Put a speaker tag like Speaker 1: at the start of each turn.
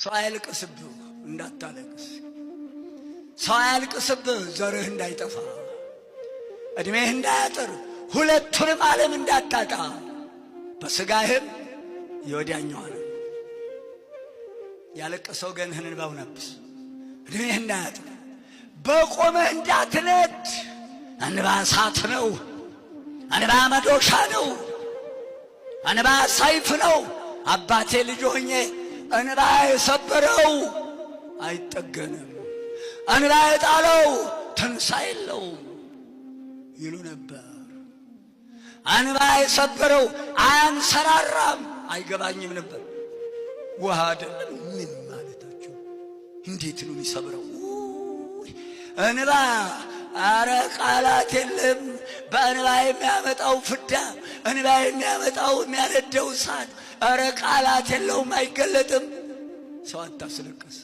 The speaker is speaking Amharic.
Speaker 1: ሰው አያልቅስብህ እንዳታለቅስ፣ ሰው አያልቅስብህ ዘርህ እንዳይጠፋ፣ ዕድሜህ እንዳያጥር፣ ሁለቱንም ዓለም እንዳታጣ፣ በሥጋህም የወዲያኛዋንም ያለቀሰው ወገንህን እንባውን አብስ፣ ዕድሜህ እንዳያጥር፣ በቆመህ እንዳትነድ። እንባ እሳት ነው። እንባ መዶሻ ነው። እንባ ሰይፍ ነው። አባቴ ልጅ ሆኜ እንባ የሰበረው አይጠገንም፣ እንባ የጣለው ትንሣኤ የለውም ይሉ ነበር። እንባ የሰበረው አያንሰራራም። አይገባኝም ነበር። ውሃ አይደለም ምን ማለታቸው? እንዴት ነው የሚሰብረው እንባ? አረ ቃላት የለም። በእንባ የሚያመጣው ፍዳ፣ እንባ የሚያመጣው የሚያነደው እሳት፣ አረ ቃላት የለውም፣ አይገለጥም። ሰው አታስለቅስ።